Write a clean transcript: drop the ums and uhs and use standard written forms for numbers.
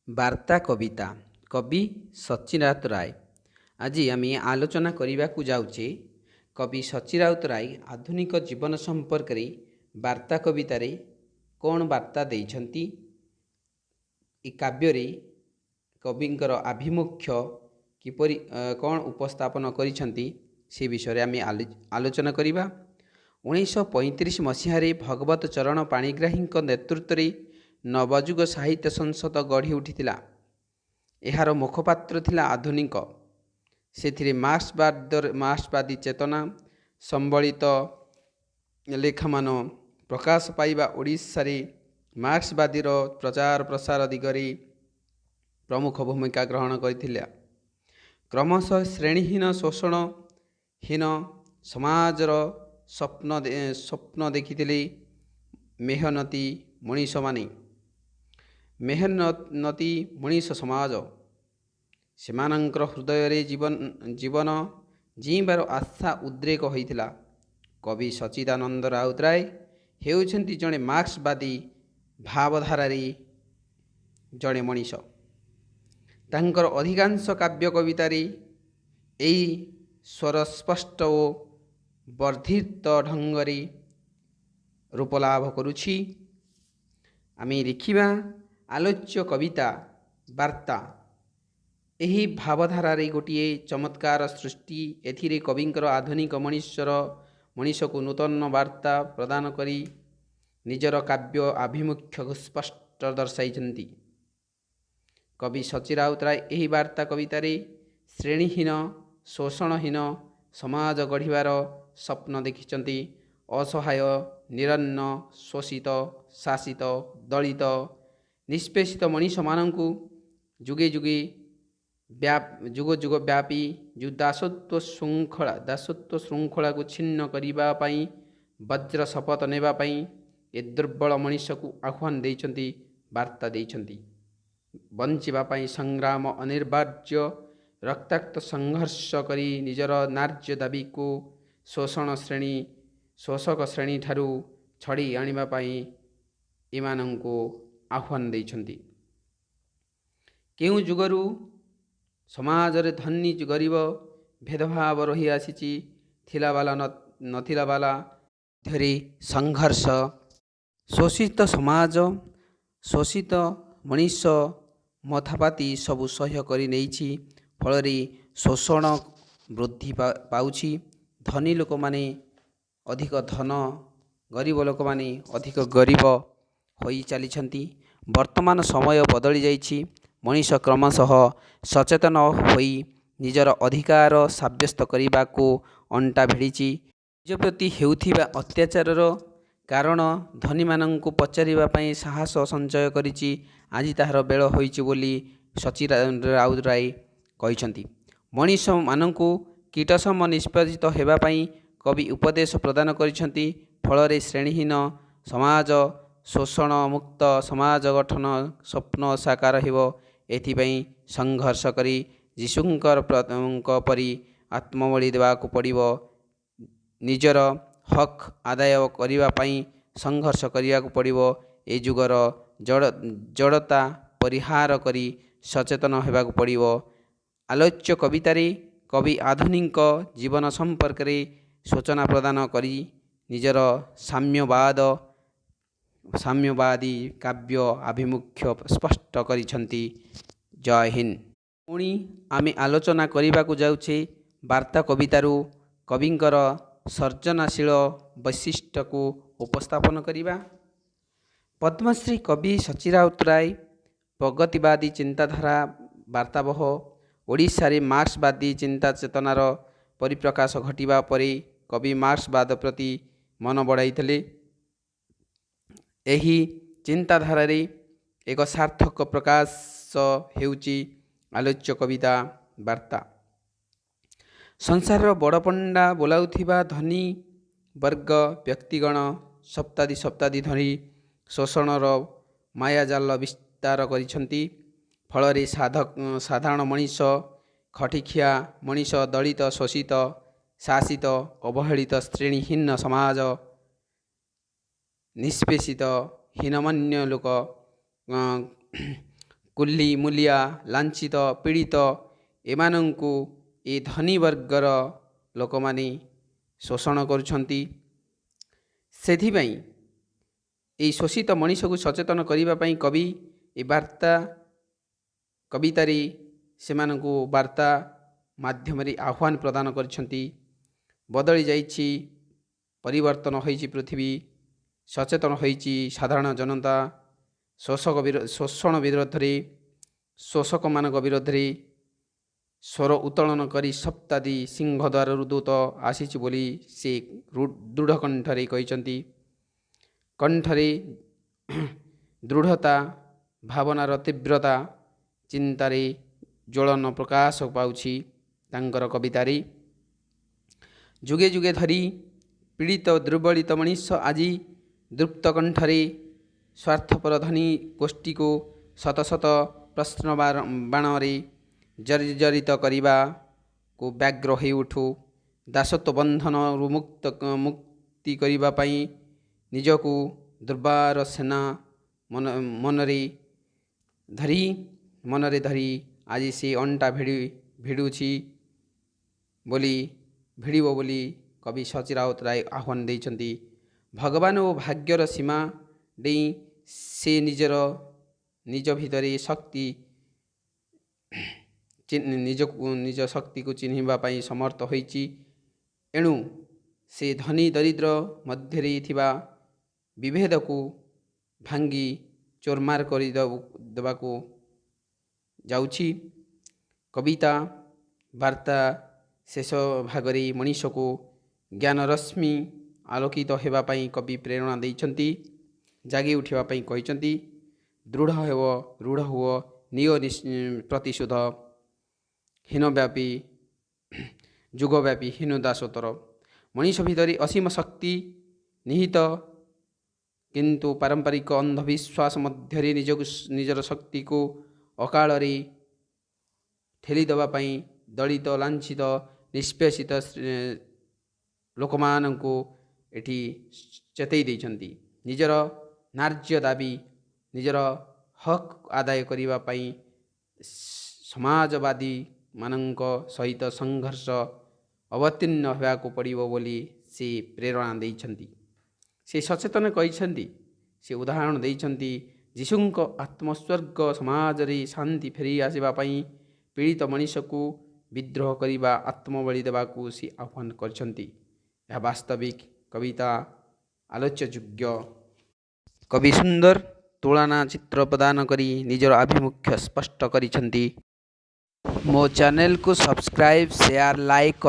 ବାର୍ତ୍ତା କବିତା, କବି ସଚ୍ଚି ରାଉତରାୟ। ଆଜି ଆମେ ଆଲୋଚନା କରିବାକୁ ଯାଉଛେ, କବି ସଚ୍ଚି ରାଉତରାୟ ଆଧୁନିକ ଜୀବନ ସମ୍ପର୍କରେ ବାର୍ତ୍ତା କବିତାରେ କ'ଣ ବାର୍ତ୍ତା ଦେଇଛନ୍ତି, ଏ କାବ୍ୟରେ କବିଙ୍କର ଆଭିମୁଖ୍ୟ କିପରି, କ'ଣ ଉପସ୍ଥାପନ କରିଛନ୍ତି, ସେ ବିଷୟରେ ଆମେ ଆଲୋଚନା କରିବା। 1935 ମସିହାରେ ଭଗବତ ଚରଣ ପାଣିଗ୍ରାହୀଙ୍କ ନେତୃତ୍ୱରେ ନବଯୁଗ ସାହିତ୍ୟ ସଂସଦ ଗଢ଼ି ଉଠିଥିଲା। ଏହାର ମୁଖପାତ୍ର ଥିଲା ଆଧୁନିକ। ସେଥିରେ ମାର୍କ୍ସବାଦୀ ଚେତନା ସମ୍ବଳିତ ଲେଖାମାନ ପ୍ରକାଶ ପାଇବା ଓଡ଼ିଶାରେ ମାର୍କ୍ସବାଦୀର ପ୍ରଚାର ପ୍ରସାର ଦିଗରେ ପ୍ରମୁଖ ଭୂମିକା ଗ୍ରହଣ କରିଥିଲା। କ୍ରମଶଃ ଶ୍ରେଣୀହୀନ, ଶୋଷଣହୀନ ସମାଜର ସ୍ୱପ୍ନ ଦେଖିଥିଲେ ମେହନତି ମଣିଷମାନେ। ମେହନତି ମଣିଷ ସମାଜ ସେମାନଙ୍କର ହୃଦୟରେ ଜୀବନ ଜୀଇଁବାର ଆଶା ଉଦ୍ରେକ ହୋଇଥିଲା। କବି ସଚ୍ଚିଦାନନ୍ଦ ରାଉତରାୟ ହେଉଛନ୍ତି ଜଣେ ମାର୍କ୍ସବାଦୀ ଭାବଧାରାରେ ଜଣେ ମଣିଷ। ତାଙ୍କର ଅଧିକାଂଶ କାବ୍ୟ କବିତାରେ ଏହି ସ୍ୱର ସ୍ପଷ୍ଟ ଓ ବର୍ଦ୍ଧିତ ଢଙ୍ଗରେ ରୂପଲାଭ କରୁଛି। ଆମେ ଦେଖିବା ଆଲୋଚ୍ୟ କବିତା ବାର୍ତ୍ତା ଏହି ଭାବଧାରାରେ ଗୋଟିଏ ଚମତ୍କାର ସୃଷ୍ଟି। ଏଥିରେ କବିଙ୍କର ଆଧୁନିକ ମଣିଷକୁ ନୂତନ ବାର୍ତ୍ତା ପ୍ରଦାନ କରି ନିଜର କାବ୍ୟ ଆଭିମୁଖ୍ୟକୁ ସ୍ପଷ୍ଟ ଦର୍ଶାଇଛନ୍ତି। କବି ସଚ୍ଚି ରାଉତରାୟ ଏହି ବାର୍ତ୍ତା କବିତାରେ ଶ୍ରେଣୀହୀନ, ଶୋଷଣହୀନ ସମାଜ ଗଢ଼ିବାର ସ୍ୱପ୍ନ ଦେଖିଛନ୍ତି। ଅସହାୟ, ନିରନ୍ନ, ଶୋଷିତ, ଶାସିତ, ଦଳିତ, ନିଷ୍ପେଷିତ ମଣିଷମାନଙ୍କୁ ଯୁଗେ ଯୁଗେ ଯୁଗ ଯୁଗ ବ୍ୟାପୀ ଯେଉଁ ଦାସତ୍ୱ ଶୃଙ୍ଖଳାକୁ ଛିନ୍ନ କରିବା ପାଇଁ ବଜ୍ର ଶପଥ ନେବା ପାଇଁ ଏ ଦୁର୍ବଳ ମଣିଷକୁ ଆହ୍ୱାନ ଦେଇଛନ୍ତି, ବାର୍ତ୍ତା ଦେଇଛନ୍ତି। ବଞ୍ଚିବା ପାଇଁ ସଂଗ୍ରାମ ଅନିବାର୍ଯ୍ୟ। ରକ୍ତାକ୍ତ ସଂଘର୍ଷ କରି ନିଜର ନ୍ୟାଯ୍ୟ ଦାବିକୁ ଶୋଷକ ଶ୍ରେଣୀଠାରୁ ଛଡ଼େଇ ଆଣିବା ପାଇଁ ଏମାନଙ୍କୁ ଆହ୍ୱାନ ଦେଇଛନ୍ତି। କେଉଁ ଯୁଗରୁ ସମାଜରେ ଧନୀ ଗରିବ ଭେଦଭାବ ରହିଆସିଛି। ଥିଲାବାଲା ନଥିଲାବାଲା ମଧ୍ୟରେ ସଂଘର୍ଷ, ଶୋଷିତ ସମାଜ, ଶୋଷିତ ମଣିଷ ମଥାପାତି ସବୁ ସହ୍ୟ କରି ନେଇଛି। ଫଳରେ ଶୋଷଣ ବୃଦ୍ଧି ପାଉଛି। ଧନୀ ଲୋକମାନେ ଅଧିକ ଧନ, ଗରିବ ଲୋକମାନେ ଅଧିକ ଗରିବ ହୋଇ ଚାଲିଛନ୍ତି। ବର୍ତ୍ତମାନ ସମୟ ବଦଳି ଯାଇଛି। ମଣିଷ କ୍ରମଶଃ ସଚେତନ ହୋଇ ନିଜର ଅଧିକାର ସାବ୍ୟସ୍ତ କରିବାକୁ ଅଣ୍ଟା ଭିଡ଼ିଛି। ନିଜ ପ୍ରତି ହେଉଥିବା ଅତ୍ୟାଚାରର କାରଣ ଧନୀମାନଙ୍କୁ ପଚାରିବା ପାଇଁ ସାହସ ସଞ୍ଚୟ କରିଛି। ଆଜି ତାହାର ବେଳ ହୋଇଛି ବୋଲି ସଚ୍ଚି ରାଉତରାୟ କହିଛନ୍ତି। ମଣିଷମାନଙ୍କୁ କୀଟସମ ନିଷ୍ପେଷିତ ହେବା ପାଇଁ କବି ଉପଦେଶ ପ୍ରଦାନ କରିଛନ୍ତି। ଫଳରେ ଶ୍ରେଣୀହୀନ ସମାଜ, ଶୋଷଣମୁକ୍ତ ସମାଜ ଗଠନ ସ୍ୱପ୍ନ ସାକାର ହେବ। ଏଥିପାଇଁ ସଂଘର୍ଷ କରି ଯୀଶୁଙ୍କ ପରି ଆତ୍ମବଳି ଦେବାକୁ ପଡ଼ିବ। ନିଜର ହକ୍ ଆଦାୟ କରିବା ପାଇଁ ସଂଘର୍ଷ କରିବାକୁ ପଡ଼ିବ। ଏ ଯୁଗର ଜଡ଼ତା ପରିହାର କରି ସଚେତନ ହେବାକୁ ପଡ଼ିବ। ଆଲୋଚ୍ୟ କବିତାରେ କବି ଆଧୁନିକ ଜୀବନ ସମ୍ପର୍କରେ ସୂଚନା ପ୍ରଦାନ କରି ନିଜର ସାମ୍ୟବାଦୀ କାବ୍ୟ ଆଭିମୁଖ୍ୟ ସ୍ପଷ୍ଟ କରିଛନ୍ତି। ଜୟ ହିନ୍ଦ। ପୁଣି ଆମେ ଆଲୋଚନା କରିବାକୁ ଯାଉଛେ ବାର୍ତ୍ତା କବିତାରୁ କବିଙ୍କର ସର୍ଜନାଶୀଳ ବୈଶିଷ୍ଟ୍ୟକୁ ଉପସ୍ଥାପନ କରିବା। ପଦ୍ମଶ୍ରୀ କବି ସଚ୍ଚି ରାଉତରାୟ ପ୍ରଗତିବାଦୀ ଚିନ୍ତାଧାରା ବାର୍ତ୍ତାବହ। ଓଡ଼ିଶାରେ ମାର୍କ୍ସବାଦୀ ଚିନ୍ତା ଚେତନାର ପରିପ୍ରକାଶ ଘଟିବା ପରେ କବି ମାର୍କ୍ସବାଦ ପ୍ରତି ମନ ବଢ଼ାଇଥିଲେ। ଏହି ଚିନ୍ତାଧାରାରେ ଏକ ସାର୍ଥକ ପ୍ରକାଶ ହେଉଛି ଆଲୋଚ୍ୟ କବିତା ବାର୍ତ୍ତା। ସଂସାରର ବଡ଼ ପଣ୍ଡା ବୋଲାଉଥିବା ଧନୀ ବର୍ଗ ବ୍ୟକ୍ତିଗଣ ଶତାବ୍ଦୀ ଶତାବ୍ଦୀ ଧରି ଶୋଷଣର ମାୟାଜାଲ ବିସ୍ତାର କରିଛନ୍ତି। ଫଳରେ ସାଧାରଣ ମଣିଷ, ଖଟିଖିଆ ମଣିଷ, ଦଳିତ, ଶୋଷିତ, ଶାସିତ, ଅବହେଳିତ, ଶ୍ରେଣୀହୀନ ସମାଜ, ନିଷ୍ପେଷିତ, ହୀନମନ୍ୟ ଲୋକ କୁଲି, ମୂଲିଆ, ଲାଞ୍ଛିତ, ପୀଡ଼ିତ ଏମାନଙ୍କୁ ଏ ଧନୀ ବର୍ଗର ଲୋକମାନେ ଶୋଷଣ କରୁଛନ୍ତି। ସେଥିପାଇଁ ଏହି ଶୋଷିତ ମଣିଷକୁ ସଚେତନ କରିବା ପାଇଁ କବି ଏ ବାର୍ତ୍ତା କବିତାରେ ସେମାନଙ୍କୁ ବାର୍ତ୍ତା ମାଧ୍ୟମରେ ଆହ୍ୱାନ ପ୍ରଦାନ କରିଛନ୍ତି। ବଦଳି ଯାଇଛି, ପରିବର୍ତ୍ତନ ହୋଇଛି ପୃଥିବୀ, ସଚେତନ ହୋଇଛି ସାଧାରଣ ଜନତା। ଶୋଷକ ଶୋଷଣ ବିରୋଧରେ, ଶୋଷକମାନଙ୍କ ବିରୋଧରେ ସ୍ୱର ଉତ୍ତୋଳନ କରି ସପ୍ତାଦି ସିଂହଦ୍ୱାରରୁ ଦୂତ ଆସିଛି ବୋଲି ସେ ଦୃଢ଼ କଣ୍ଠରେ କହିଛନ୍ତି। କଣ୍ଠରେ ଦୃଢ଼ତା, ଭାବନାର ତୀବ୍ରତା, ଚିନ୍ତାରେ ଜ୍ୱଳନ ପ୍ରକାଶ ପାଉଛି ତାଙ୍କର କବିତାରେ। ଯୁଗେ ଯୁଗେ ଧରି ପୀଡ଼ିତ ଦୁର୍ବଳିତ ମଣିଷ ଆଜି ଦୃପ୍ତ କଣ୍ଠରେ ସ୍ୱାର୍ଥପର ଧନୀ ଗୋଷ୍ଠୀକୁ ଶତ ଶତ ପ୍ରଶ୍ନ ବାଣରେ ଜର୍ଜରିତ କରିବାକୁ ବ୍ୟଗ୍ର ହୋଇଉଠୁ। ଦାସତ୍ୱ ବନ୍ଧନରୁ ମୁକ୍ତି କରିବା ପାଇଁ ନିଜକୁ ଦୁର୍ବାର ସେନା ମନରେ ଧରି ଆଜି ସେ ଅଣ୍ଟା ଭିଡ଼ୁଛି ବୋଲି, ଭିଡ଼ିବ ବୋଲି କବି ସଚି ରାଉତରାୟ ଆହ୍ୱାନ ଦେଇଛନ୍ତି। ଭଗବାନ ଓ ଭାଗ୍ୟର ସୀମା ଡେଇଁ ସେ ନିଜର ନିଜ ଭିତରେ ଶକ୍ତି, ନିଜକୁ ନିଜ ଶକ୍ତିକୁ ଚିହ୍ନିବା ପାଇଁ ସମର୍ଥ ହୋଇଛି। ଏଣୁ ସେ ଧନୀ ଦରିଦ୍ର ମଧ୍ୟରେ ଥିବା ବିଭେଦକୁ ଭାଙ୍ଗି ଚୋରମାର କରି ଦେବାକୁ ଯାଉଛି। କବିତା ବାର୍ତ୍ତା ଶେଷ ଭାଗରେ ମଣିଷକୁ ଜ୍ଞାନରଶ୍ମି ଆଲୋକିତ ହେବା ପାଇଁ କବି ପ୍ରେରଣା ଦେଇଛନ୍ତି, ଜାଗି ଉଠିବା ପାଇଁ କହିଛନ୍ତି। ଦୃଢ଼ ହେବ, ରୂଢ଼ ହୁଅ, ନିଅ ପ୍ରତିଶୋଧ ହୀନବ୍ୟାପୀ ଯୁଗବ୍ୟାପୀ ହୀନ ଦାସତ୍ୱର। ମଣିଷ ଭିତରେ ଅସୀମ ଶକ୍ତି ନିହିତ, କିନ୍ତୁ ପାରମ୍ପରିକ ଅନ୍ଧବିଶ୍ୱାସ ମଧ୍ୟରେ ନିଜକୁ ନିଜର ଶକ୍ତିକୁ ଅକାଳରେ ଠେଲିଦେବା ପାଇଁ ଦଳିତ, ଲାଞ୍ଛିତ, ନିଷ୍ପେଷିତ ଲୋକମାନଙ୍କୁ ଏଠି ଚେତାଇ ଦେଇଛନ୍ତି। ନିଜର ନ୍ୟାଯ୍ୟ ଦାବି, ନିଜର ହକ୍ ଆଦାୟ କରିବା ପାଇଁ ସମାଜବାଦୀମାନଙ୍କ ସହିତ ସଂଘର୍ଷ ଅବତୀର୍ଣ୍ଣ ହେବାକୁ ପଡ଼ିବ ବୋଲି ସେ ପ୍ରେରଣା ଦେଇଛନ୍ତି। ସେ ସଚେତନ କହିଛନ୍ତି, ସେ ଉଦାହରଣ ଦେଇଛନ୍ତି ଯୀଶୁଙ୍କ ଆତ୍ମୋତ୍ସର୍ଗ ସମାଜରେ ଶାନ୍ତି ଫେରି ଆସିବା ପାଇଁ ପୀଡ଼ିତ ମଣିଷକୁ ବିଦ୍ରୋହ କରିବା, ଆତ୍ମବଳି ଦେବାକୁ ସେ ଆହ୍ୱାନ କରିଛନ୍ତି। ଏହା ବାସ୍ତବିକ କବିତା ଆଲୋଚ୍ୟ ଯୋଗ୍ୟ। କବି ସୁନ୍ଦର ତୁଳନା ଚିତ୍ର ପ୍ରଦାନ କରି ନିଜର ଆଭିମୁଖ୍ୟ ସ୍ପଷ୍ଟ କରିଛନ୍ତି। ମୋ ଚ୍ୟାନେଲକୁ ସବସ୍କ୍ରାଇବ୍, ସେୟାର, ଲାଇକ୍।